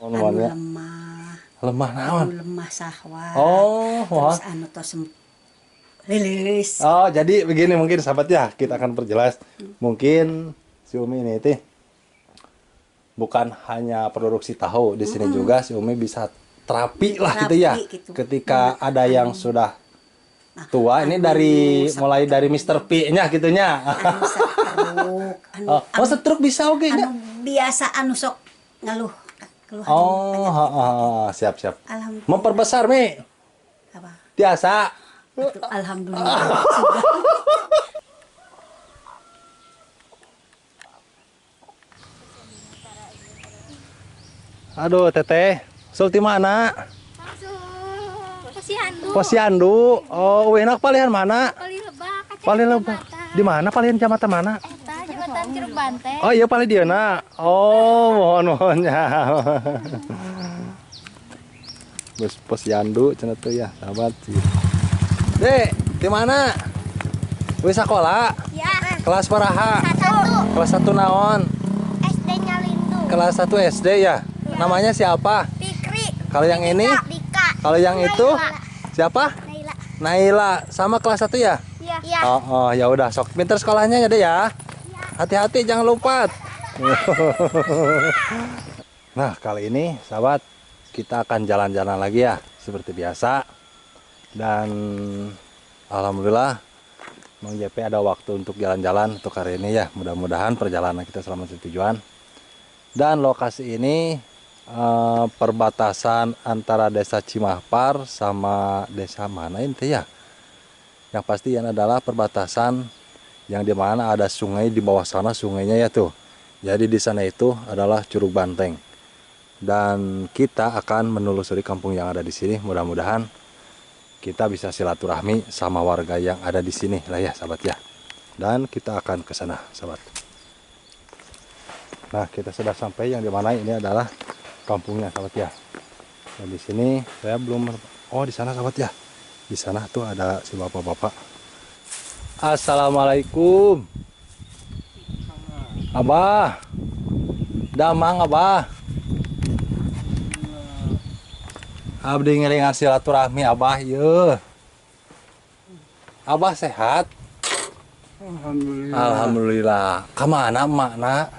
Anu ya. Lemah. Lemah naon? Anu lemah sahwat. Oh, terus anu tos lilis. Oh, jadi begini mungkin sahabat ya, kita akan perjelas. Mungkin si Umi ini teh bukan hanya produksi tahu, di sini juga si Umi bisa terapi lah gitu ya. Terapi gitu. Ketika ada yang sudah tua ini dari mulai dari Mr. P-nya gitunya. Anu stroke, anu, Oh, stroke bisa oke nya. Anu biasa anu sok ngeluh. Keluhan. Oh, siap siap. Alhamdulillah. Memperbesar Mi. Apa? Biasa. Itu, alhamdulillah. Sudah. Aduh, Teteh. Sul ti mana? Posyandu. Posyandu. Oh, enak palihan mana? Palih Lebak. Palih Lebak. Di mana palihan jambatan mana? Eta jembatan Curug Banteng. Oh iya palih dieuna. Oh, mohon mohonnya. Bos Posyandu cenah tuh ya, sahabat. Dek, di mana? Wis sekolah? Ya. Kelas baraha? 1. Kelas 1 naon? SD Nyalindu. Kelas 1 SD ya? Ya. Namanya siapa? Fikri. Kalau yang ini? Dika. Kalau yang Naila. Itu siapa? Naila. Naila, sama kelas 1 ya? Iya. Oh, oh, ya udah, sok pinter sekolahnya ya, Dek ya. Hati-hati jangan lompat. Nah, kali ini sahabat kita akan jalan-jalan lagi ya seperti biasa. Dan alhamdulillah Mang JP ada waktu untuk jalan-jalan untuk hari ini ya. Mudah-mudahan perjalanan kita selamat tujuan. Dan lokasi ini perbatasan antara desa Cimahpar sama desa mana ini ya? Yang pasti yang adalah perbatasan yang dimana ada sungai di bawah sana, sungainya ya tuh. Jadi di sana itu adalah Curug Banteng. Dan kita akan menelusuri kampung yang ada di sini. Mudah-mudahan kita bisa silaturahmi sama warga yang ada di sini lah ya sahabat ya. Dan kita akan ke sana sahabat. Nah, kita sudah sampai yang dimana ini adalah kampungnya sahabat ya. Dan di sini saya belum, oh di sana sahabat ya. Di sana tuh ada si bapak-bapak. Assalamualaikum. Abah. Damang Abah. Abdi ngiringan silaturahmi Abah yeuh. Abah sehat? Alhamdulillah. Alhamdulillah. Ka mana emakna?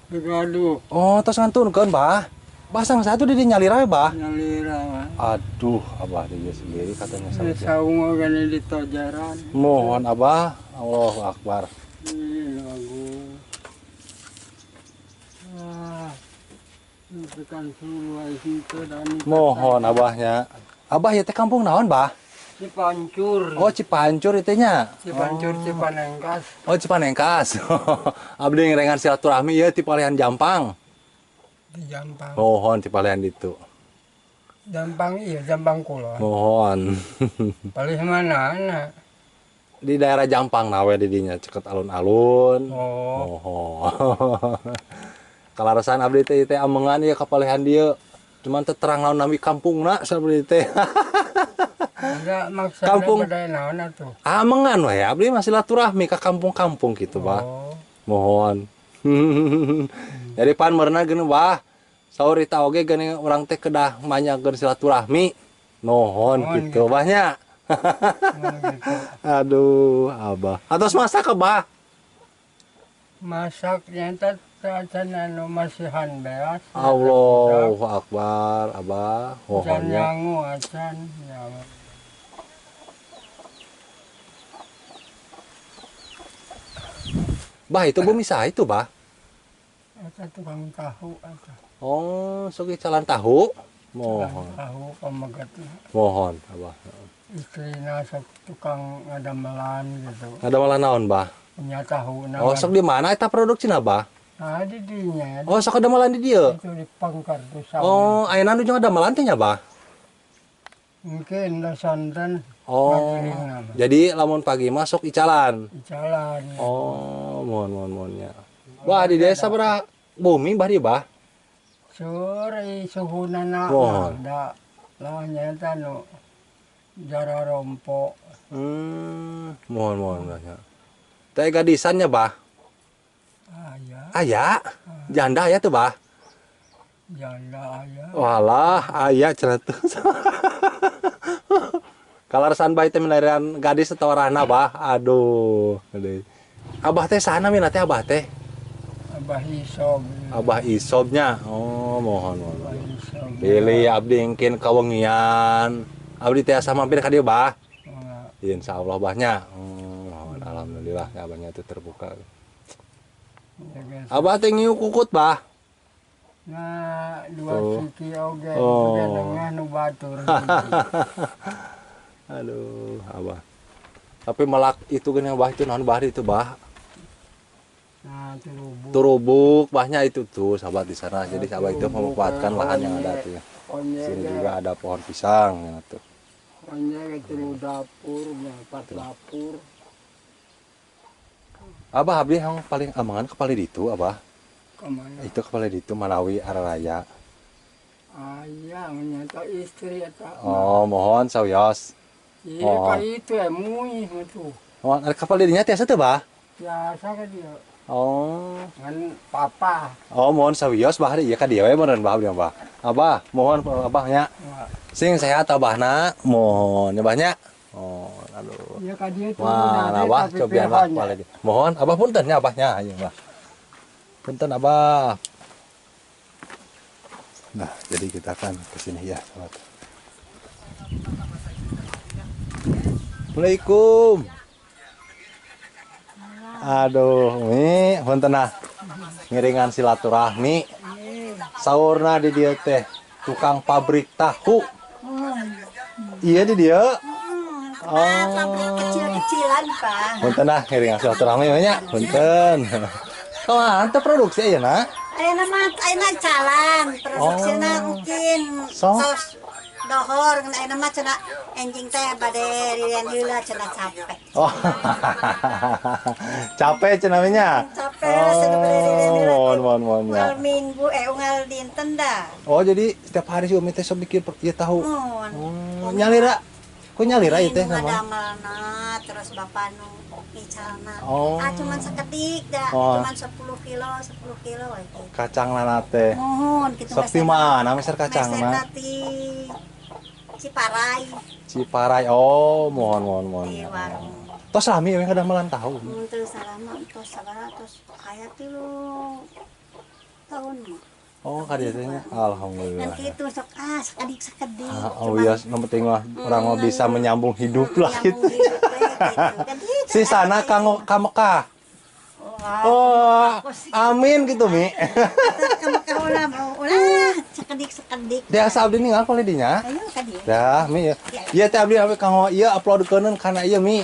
Gaduh. Oh, tos ngantunkeun, Bah. Bah sang satu di nyalira we, Bah. Nyalira. Aduh, Abah dia sendiri katanya sama. Saung gane di tojaran. Mohon Abah, Allahu Akbar. Ih, lagu. Ah. Mohon Abahnya. Abah ya teh kampung naon, Bah? Cipancur. Oh, Cipancur itu nya. Cipancur, oh. Cipanengkas. Oh, Cipanengkas. Abdi ngerengan silaturahmi ya ti palihan Jampang. Di Jampang. Mohon ti palihan ditu. Jampang iya, Jampang Kulon. Mohon. Palih mana ana? Di daerah Jampang nawe di dinya ceket alun-alun. Oh. Mohon. Kalarasan abdi teh teh amengan ya ka palihan dieu. Cuman teu terang naon nami kampungna sabdi teh. Ada maksudna kampung naon atuh? Amengan we abdi mah silaturahmi ka kampung-kampung gitu, Bah. Oh. Mohon. Jadi pan meurna geuning Bah. Saur eta oge geuning urang teh kedah manyakeun silaturahmi. Mohon gitu, Bah nya. Gitu. Aduh, Abah. Atos masak ke, Bah? Masak nyata acan anu masihan beas. Allahu Akbar, Abah. Acan nyangu acan ya. Bah, itu bumi saha itu, Bah? Eta tukang tahu eta. Oh, sok calan tahu. Mohon. Tahu pamegatna. Mohon, Abah. Istrina sok tukang ngadamelan gitu. Ngadamelan naon, Bah? Nya tahu. Oh, sok di mana eta produksina, Bah? Nah, di dinya. Oh, sok ngadamelan di dieu. Itu di pangkar tuh saung. Oh, ayeuna nu jeung ngadamelan teh nya, Bah? Mungkin lah santan. Oh. Jadi lamun pagi mah sok icalan. Icalan. Oh, mohon mohon mohonnya. Wah, di desa berapa bumi bah di bah? Sore suhunana da lah nyata nu jara rompok. Mohon mohon nya. Teh gadisannya bah? Aya. Aya? Janda aya tuh bah? Janda aya. Walah, aya cenah tuh. Kalarasan bah teh milarian gadis atau arahna bah. Aduh. Aduh. Abah teh saha namina teh abah teh? Abah Isob. Abah Isobnya. Oh, mohon mohon. Abah Isob. Bilih abdi engkin kawengian. Abdi tiasa mampir ka dieu bah. Insya Allah bahnya. Mohon alhamdulillah ya abahnya itu terbuka. Abah teh ngiu kukut bah. Nah, dua siki oge dengan nu batur. Aduh, abah. Tapi melak itu gini bah itu naon bah itu bah. Nah, turubuk. Turubuk bahnya itu tuh sahabat di sana. Jadi sahabat itu memanfaatkan lahan yang ada tuh ya. Sini juga ada pohon pisang ya tuh. Onye itu dapur, empat dapur. Abah abdi yang paling amangan kepala itu abah. Kemana? Itu kepala itu Malawi Araraya. Ayah, menyata istri atau. Oh, mohon sawios. Iya, oh. Itu ya mui itu. Oh, ada kapal dirinya tiasa tuh, bah? Biasa kan dia. Oh. Kan papa. Oh, mohon sawios bah iya ka dieu we beneran bah abdi bah. Abah, mohon abahnya. Sing sehat abahna, mohon ya abahnya. Oh, aduh. Iya ka dieu tuh. Wah, abah cobian lah kepala dia. Mohon abah punten nya abahnya, ayo bah. Punten abah. Nah, jadi kita akan ke sini ya, sahabat. Assalamualaikum. Aduh, Mi, punten ah. Ngiringan silaturahmi. Saurna di dieu teh tukang pabrik tahu. Iya di dieu. Oh, pabrik kecil-kecilan, Pak. Punten ah ngiringan silaturahmi nya. Punten. Kumaha teh produksi ayeuna? Ayeuna mah ayeuna calan, produksina mungkin sos dohor ngan ayeuna mah cenah enjing teh bade rian heula cenah capek. Oh. Capek cenah nya. Capek cenah bade rian heula. Mohon mohon mohon. Unggal minggu unggal dinten dah. Oh, jadi setiap hari si Umi teh sok bikin ieu tahu. Oh, nyalira. Ku nyalira ieu teh sama. Ngadamelna terus bapak nu micalna. Oh. Ah cuman sakedik dah, cuman 10 kilo, 10 kilo we gitu. Kacang lana teh. Mohon kitu. Sok ti mana meser kacangna? Meserna ti Ciparai. Ciparai. Oh, mohon mohon mohon. Di warung. Tos lami we kadamelan tahu. Teu salama tos sabaraha tos aya 3 tahun mah. Oh, ka dieu teh nya. Alhamdulillah. Kan kitu sok ah sakedik-sakedik. Oh iya, nu penting mah urang mah bisa menyambung hidup lah gitu. Si sana kanggo ka Mekah. Oh, amin gitu Mi. Ka Mekah ulah ulah sakedik-sakedik. Biasa abdi ninggal kali dinya. Ayo ka dieu. Dah, Mi ya. Ieu teh abdi kanggo ieu uploadkeun kana ieu Mi.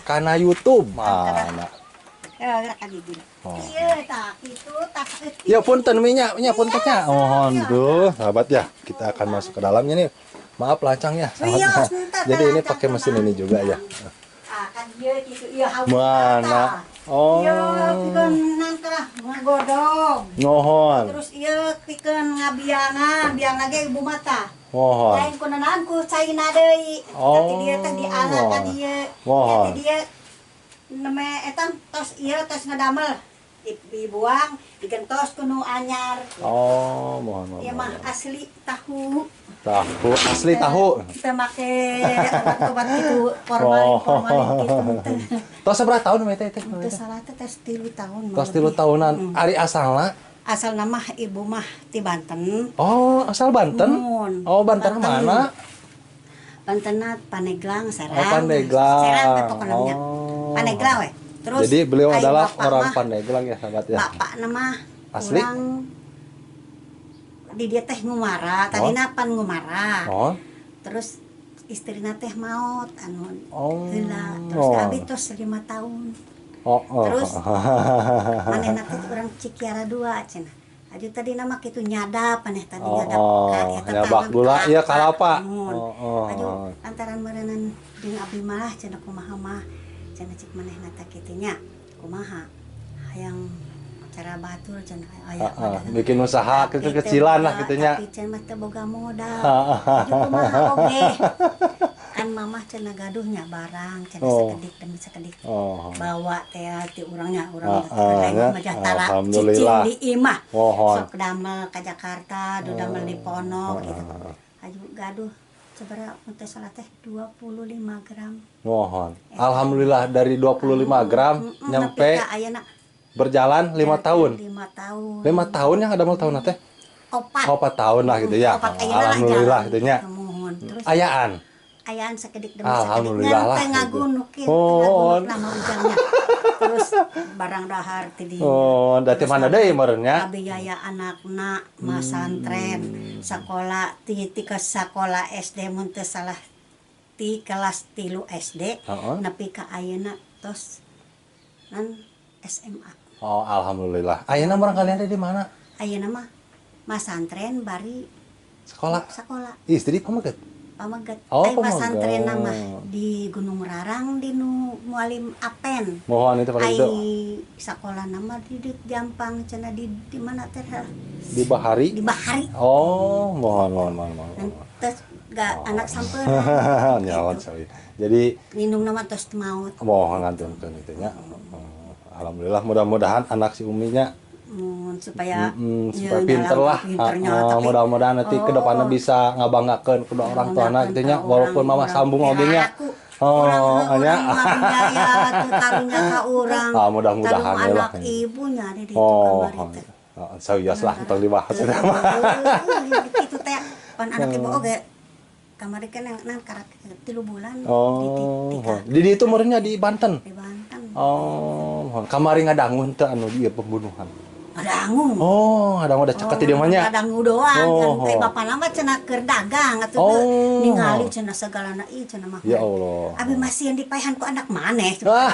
Kana YouTube mana. Ya, ka dieu. Iya, tak itu tak. Ya punten Mi nya, nya punten nya. Mohon tuh, sahabat ya. Kita akan masuk ke dalamnya nih. Maaf lancang ya, sahabat. Jadi ini pakai mesin ini juga ya. Mana? Oh. Iya, pikeun nangka ngagodog. Mohon. Terus ieu pikeun ngabiangan, biang lagi ibu mata. Mohon. Lain kunaon ku caina deui. Oh. Tapi dia teh diala ka dieu. Mohon. Jadi dia neme eta tos ieu tos ngadamel. Dibuang, digentos ku nu anyar. Oh, mohon mohon. Ieu mah asli tahu. Tahu asli tahu. Kita make obat-obat gitu, formalin formalin gitu. Tos sabaraha tahun teh teh? Teu salah teh tos 3 tahun. Tos 3 tahunan. Ari asalna? Asal nama ibu mah ti Banten. Oh, asal Banten? Oh, Banten mana? Bantenna Pandeglang, Serang. Oh, Pandeglang. Serang teh pokona nya. Pandeglang we. Terus jadi beliau adalah orang Pandeglang ya, sahabat ya. Bapak nama asli orang di dia teh ngumara, tadina pan ngumara. Oh. Terus istrina teh maot anu heula. Terus abi tos 5 tahun. Oh, oh. Terus manehna teh urang Cikiara 2 cenah. Aju tadi nama kitu nyadap maneh tadi nyadap ka eta nyabak gula ieu kalapa. Aju lantaran meureunnan jeung abdi malah cenah kumaha mah cenah cik manehna teh kitu nya kumaha hayang cara batur cenah aya bikin usaha kecil-kecilan lah kitu nya. Tapi cenah mah teu boga modal. Aju kumaha oge. Kan mamah cenah gaduhnya barang cenah sakedik demi sakedik. Bawa teh ti urangnya urang lain mah tara cicing di imah. Sok damel ka Jakarta, du damel di Ponok gitu. Aju gaduh sabaraha mun teh salah teh 25 gram. Mohon. Alhamdulillah dari 25 gram nyampe berjalan 5 tahun. 5 tahun. 5 tahun yang ada mau tahun teh? 4. 4 tahun lah gitu ya. Alhamdulillah gitu nya. Terus ayaan. Ayaan sakedik demi sakedik. Alhamdulillah lah. Teh ngagunukin, ngagunuk lama ujangnya. Terus barang dahar ti dinya. Oh, da teh mana deui meureun nya? Biaya anakna masantren, sekolah ti ke sekolah SD mun teu salah ti kelas 3 SD nepi ka ayeuna tos nan SMA. Oh, alhamdulillah. Ayeuna urang kalian di mana? Ayeuna mah masantren bari sekolah. Sekolah. Istri pameget. Pameget. Oh, pasantren mah di Gunung Rarang di nu Mualim Apen. Mohon itu paling itu. Sekolah nama di Jampang cenah di mana teh? Di Bahari. Di Bahari. Oh, mohon. Terus gak anak sampeun. Nyawa gitu. Jadi minum nama terus maut. Mohon ngantunkeun itu nya. Alhamdulillah mudah-mudahan anak si Uminya supaya supaya pinter lah. Mudah-mudahan nanti ke depannya bisa ngabanggakeun kedua orang tuana gitu nya, walaupun mama sambung oge nya. Oh, nya. Ah, mudah-mudahan ya lah. Anak ibunya di ditu kamari teh. Sawios lah tong dibahas eta mah. Kitu teh pan anak ibu oge kamari kan nan karak 3 bulan. Oh, di ditu meureunnya di Banten. Di Banten. Oh, kamari ngadangun teh anu ieu pembunuhan. Ngadangu. Oh, ngadangu udah ceket di mana? Ngadangu doang. Kan bapak lama cenah keur dagang atuh ningali cenah sagalana ieu cenah mah. Ya Allah. Abi masih yang dipaehan ku anak maneh gitu kan.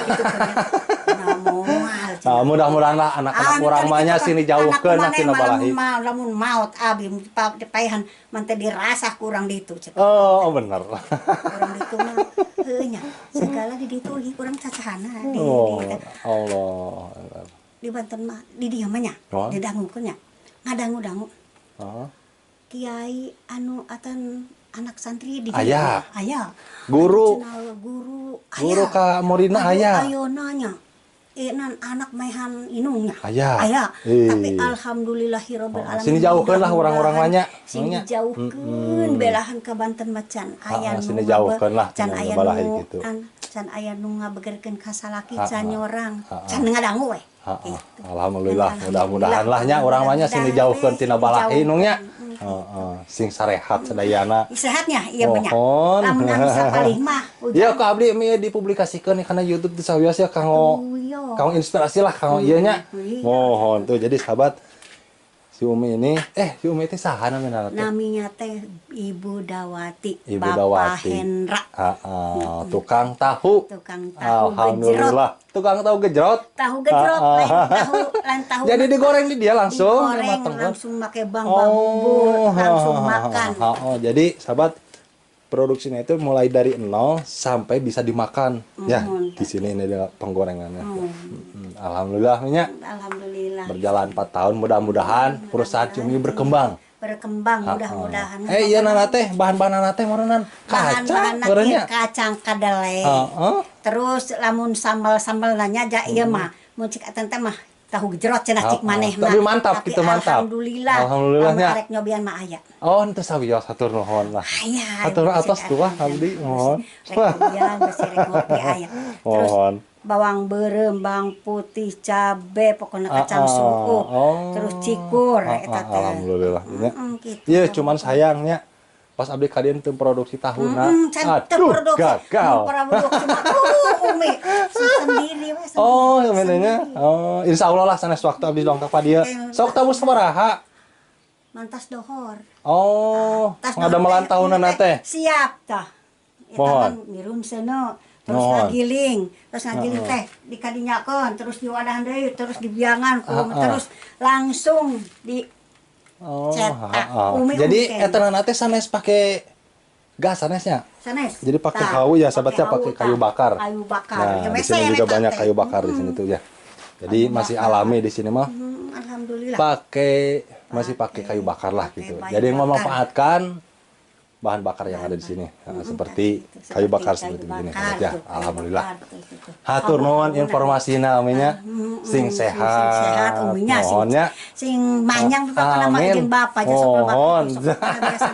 Nah, moal. Nah, mudah-mudahan lah anak-anak urang mah nya sini jauhkeun lah tina balahi. Lamun maot abi dipaehan man teh dirasah ku urang ditu cenah. Oh, bener. Urang ditu mah heuh nya segala di ditu urang cacahana di Allah. Di Banten mah di dieu mah nya didangukeun nya ngadangu-dangu. Kiai anu atan anak santri di aya. Aya. Guru. Guru aya. Guru ka Morina aya. Ayeuna nya. Nan anak maehan inungnya. Aya. Aya. Tapi alhamdulillahirabbil alamin. Sini jauhkeun lah orang-orang mah nya. Sini jauhkeun belahan ka Banten mah can aya nu. Sini jauhkeun lah can aya nu gitu. Can aya nu ngabegerkeun ka salaki can nyorang. Can ngadangu we. Gitu. Alhamdulillah, mudah-mudahan lah nya urang mah nya sini jauhkeun tina balahi inungnya. Sing sarehat sadayana. Sehatnya ieu mah nya. Lamun anu sapalih mah. Ya ku abdi mi dipublikasikeun kana YouTube teh sawios ya kanggo kanggo inspirasi lah kanggo ieu nya. Mohon tuh jadi sahabat si Umi ini si Umi teh saha namina teh? Naminya teh Ibu Dawati. Ibu Bapak Dawati. Hendra. Tukang tahu. Tukang tahu. Alhamdulillah. Gejrot. Tukang tahu gejrot. Tahu gejrot, lain tahu, lain tahu. Jadi digoreng di dia langsung, digoreng langsung pakai bang-bang bubur, langsung makan. Jadi sahabat produksinya itu mulai dari nol sampai bisa dimakan. Ya, di sini ini adalah penggorengannya. Alhamdulillah nya. Alhamdulillah. Berjalan 4 tahun mudah-mudahan perusahaan Cumi berkembang. Berkembang mudah-mudahan. Iya nana teh bahan-bahan nana teh meureunnan kacang meureunnya. Kacang kedelai. Terus lamun sambal-sambal nanya ja ieu mah mun cik atan teh mah tahu gejrot cenah cik maneh mah. Tapi mantap gitu mantap. Alhamdulillah. Alhamdulillah nya. Arek nyobian mah aya. Oh, henteu sawios hatur nuhun lah. Aya. Hatur atos tuah abdi mohon. Rek nyobian besi rek ngopi aya. Terus bawang beureum, bawang putih, cabe, pokoknya kacang suuh, terus cikur eta teh. Alhamdulillah nya. Gitu. Ieu cuman sayangnya pas abdi ka dieu teu produksi tahuna. Aduh, gagal. Produksi mah Umi sendiri we. Oh, sebenarnya. Oh, insyaallah lah sanes waktu abdi dongkap ka dieu. Sok tamu sabaraha? Mantas dohor. Oh, ngadamelan tahunana teh. Siap tah. Eta kan ngirum seuneu. Terus ngagiling, teh dikadinyakeun, terus diwadahan deui, terus dibiangan, terus langsung di cetak. Umi. Jadi eta teh sanes pake gas sanesnya. Sanes. Jadi pakai hawu ya sahabatnya, pakai kayu bakar. Kayu bakar. Nah, di sini juga banyak kayu bakar di sini tuh ya. Jadi masih alami di sini mah. Alhamdulillah. Pakai masih pakai kayu bakar lah gitu. Jadi memanfaatkan bahan bakar yang ada di sini. Nah, seperti kayu bakar seperti begini ya. Alhamdulillah. Hatur nuhun informasina uminya. Sing sehat uminya, sing manyang pokona mah jeung bapak jeung sok biasa.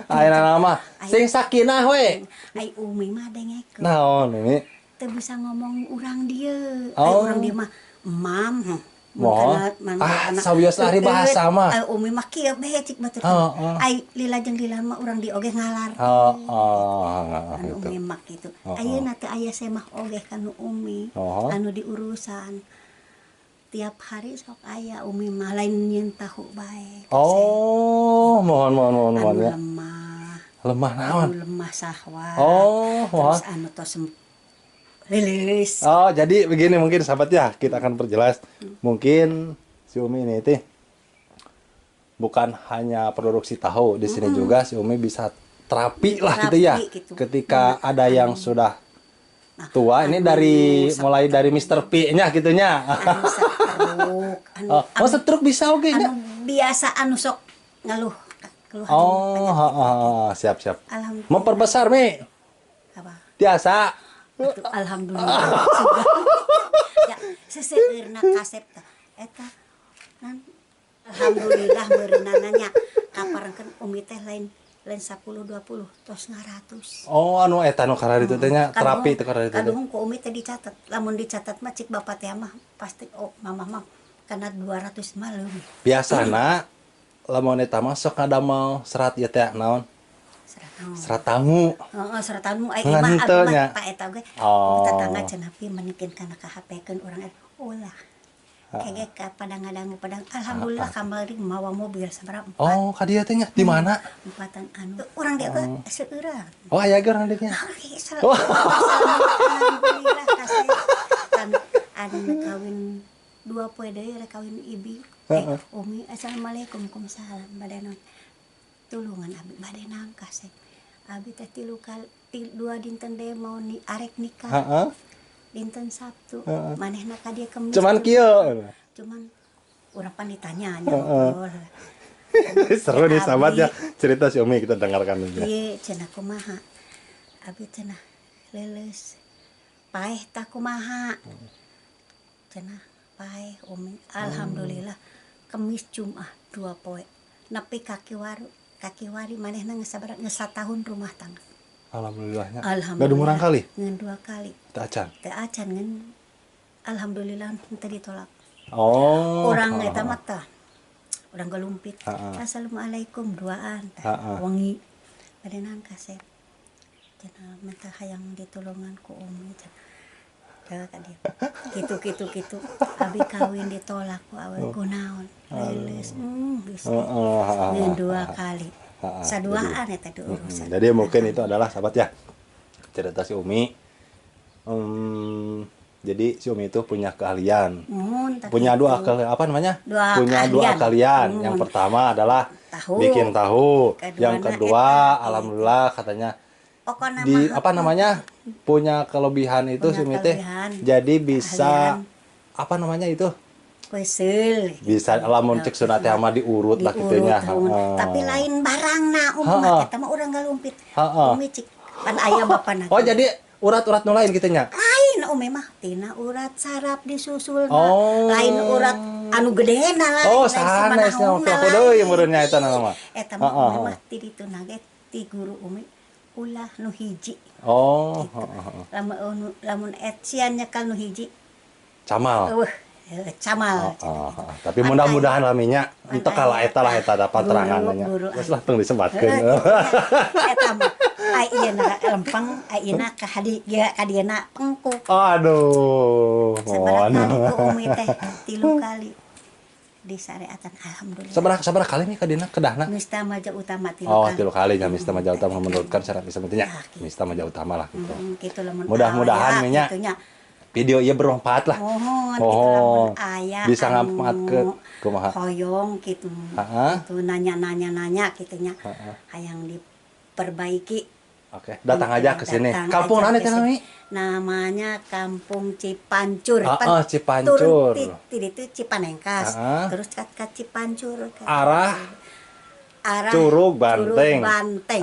Ayeuna nama sing sakinah we. Ai umi mah dengekeun. Naon umi? Teu bisa ngomong urang dieu. Ai urang dieu mah mam. Mohon. Sawios ari bahasa mah. Ai umi mah kieu bae cik batur. Ai lila jeung lila mah urang dieu oge ngalar. Heeh. Anu umi mah kitu. Ayeuna teh aya semah oge kanu umi. Anu diurusan. Tiap hari sok aya umi mah lain nyeun tahu bae. Oh, mohon anu ya. Lemah. Lemah naon? Anu lemah sahwat. Oh, terus anu tos rilis. Oh, jadi begini mungkin sahabat ya, kita akan perjelas. Mungkin si Umi ini teh bukan hanya produksi tahu, di sini juga si Umi bisa terapi lah gitu ya. Gitu. Ketika ada yang sudah tua, ini dari mulai dari Mr. P-nya gitunya. Anu stroke, anu, stroke bisa oke nya. Anu biasa anu sok ngeluh. Oh, siap. Memperbesar Mi. Apa? Biasa. Alhamdulillah. Ya, seseurna kasep tah. Eta nan alhamdulillah meureunana nya kaparengkeun umi teh lain 10 20 tos 100. Oh, anu eta nu kararitu teh nya terapi teh kararitu. Kaduhung ku umi teh dicatat. Lamun dicatat mah cik bapak teh mah pasti oh mamah mah kana 200 mah leuwih. Biasana lamun eta mah sok ngadamel serat ieu teh naon? Serat tamu. Heeh, serat tamu ai imah abdi mah ta eta oge. Tetangga cenah pi menikeun kana ka HP-keun urang ulah. Kege ka padang-ngadangu padang alhamdulillah kamari mawa mobil sabaraha empat. Oh, ka dieu teh nya di mana? Empatan anu. Urang dieu ge seueuran. Oh, aya ge urang dieu nya. Alhamdulillah kasih kan anu kawin 2 poe deui rek kawin ibi. Umi assalamualaikum waalaikumsalam bade naon. Tulungan abi bade nangkas. Abi teh 3 kali 2 dinten deui mau ni arek nikah. Heeh. Dinten Sabtu. Manehna ka dieu Kemis. Cuman kieu. Cuman urang pan ditanya ngobrol. Seru nih sahabat ya cerita si Umi, kita dengarkan aja. Ieu cenah kumaha? Abi cenah leuleus. Paeh tah kumaha? Cenah paeh Umi. Alhamdulillah Kemis Jumat 2 poe. Nepi kaki waru. Kaki wari manehna geus sabaraha geus satahun rumah tangga. Alhamdulillahnya. Alhamdulillah. Gaduh murang kali? Ngan 2 kali. Teu acan. Teu acan ngan alhamdulillah teu ditolak. Oh. Urang eta mah tah. Urang galumpit. Assalamualaikum duaan tah. Wengi. Bade naon kasep. Cenah minta hayang ditulungan ku umi cenah. Jaga ka dieu. Kitu. Abi kawin ditolak ku awe kunaon. Leuleus. Geus. Ngan 2 kali. Saduaan eta diurusan. Jadi mungkin itu adalah sahabat ya cerita si Umi. Jadi si Umi itu punya keahlian. Punya dua keahlian, apa namanya? Punya dua keahlian. Yang pertama adalah tahu. Bikin tahu. Kedua, yang kedua alhamdulillah katanya di apa namanya? Punya kelebihan itu si Umi teh. Jadi bisa apa namanya itu? Wesel. Bisa lamun cek sunat teh mah diurut lah kitu nya. Tapi lain barangna umi mah eta mah urang galumpit. Umi cik pan aya bapana. Oh, jadi urat-urat nu lain kitu nya. Lain umi mah tina urat saraf disusulna. Lain urat anu gedena lain. Oh, sanesna oke deui meureun nya eta mah. Eta mah umi mah ti dituna ge ti guru umi ulah nu hiji. Oh, lamun etsian nyekal nu hiji. Camal. Eueuh. Camal. Tapi mudah-mudahan laminya entah kalah eta lah eta dapat terangannya. Geus lah tong disebatkeun. Eta mah ai ieu na lempeng, ai ieu na ka hadi ka dieu na pengkuk. Aduh. Sabaraha kali ku umi teh 3 kali disareatan alhamdulillah. Sabaraha kali nih ka dina kedahna? Mista Maja Utama 3 kali. Oh, 3 kali nya Mista Maja Utama menurutkan syarat Islam teh nya. Mista Maja Utama lah gitu. Kitu lamun mudah-mudahan nya video ieu bermanfaat lah. Mohon, ayah bisa ngamanfaatkeun kumaha. Hoyong gitu. Gitu nanya-nanya kitu nya. Hayang diperbaiki. Oke, datang aja ke sini. Kampung mana teh nami? Namanya Kampung Cipancur. Cipancur. Turun itu Cipanengkas. Terus ke Cipancur. Arah Arah Curug Banteng. Curug Banteng.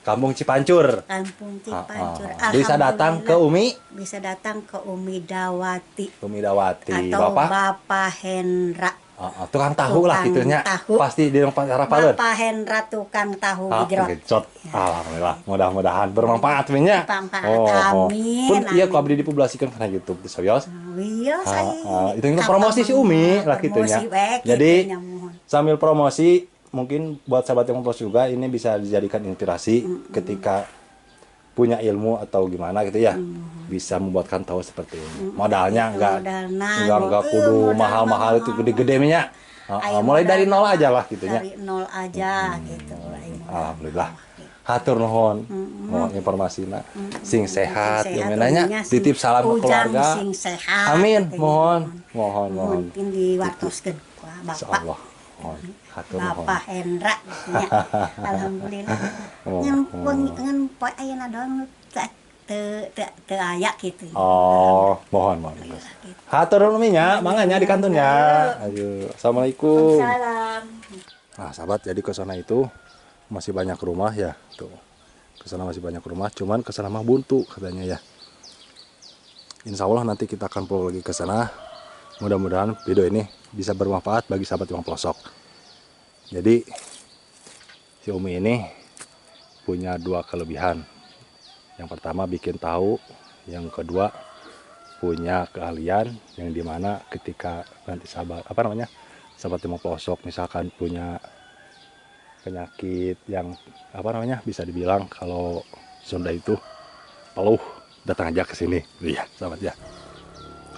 Kampung Cipancur. Kampung Cipancur. Bisa datang ke Umi? Bisa datang ke Umi Dawati. Umi Dawati. Atau Bapak Hendra. Tukang tahu lah gitunya. Pasti di tempat harapan. Bapak Hendra tukang tahu gejrot. Ya. Alhamdulillah, mudah-mudahan bermanfaat nya. Amin. Pun iya ku abdi dipublikasikan karena YouTube di Soyos. Iya, saya. Itu promosi si Umi lah gitunya. Jadi sambil promosi mungkin buat sahabat yang plus juga ini bisa dijadikan inspirasi ketika punya ilmu atau gimana gitu ya, bisa membuatkan tahu seperti ini. Modalnya enggak kudu mahal-mahal itu gede-gede minyak. Mulai dari nol aja lah gitu ya. Dari nol aja gitu. Alhamdulillah. Hatur nuhun. Mohon informasinya. Sing sehat ya nanya. Titip salam ke keluarga. Sing sehat. Amin. Mohon mohon. Mungkin diwartoskeun Bapak. Insyaallah. Bapak Hendra ya. Alhamdulillah. Ngan poe ayeuna doang teu teu aya kitu. Oh, mohon mohon. Hatur nuhun nya, mangga nya di kantunnya. Ayo, assalamualaikum. Salam. Nah, sahabat, jadi ke sana itu masih banyak rumah ya, tuh. Ke sana masih banyak rumah, cuman ke sana mah buntu katanya ya. Insya Allah nanti kita akan pulang lagi ke sana. Mudah-mudahan video ini bisa bermanfaat bagi sahabat Imang Pelosok. Jadi si Umi ini punya dua kelebihan. Yang pertama bikin tahu, yang kedua punya keahlian yang dimana ketika nanti sahabat sahabat Imang Pelosok misalkan punya penyakit yang bisa dibilang kalau Sunda itu peluh, datang aja ke sini, iya sahabat ya.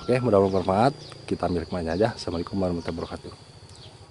Oke, mudah-mudahan bermanfaat. Kita ambil hikmahnya aja. Assalamualaikum warahmatullahi wabarakatuh.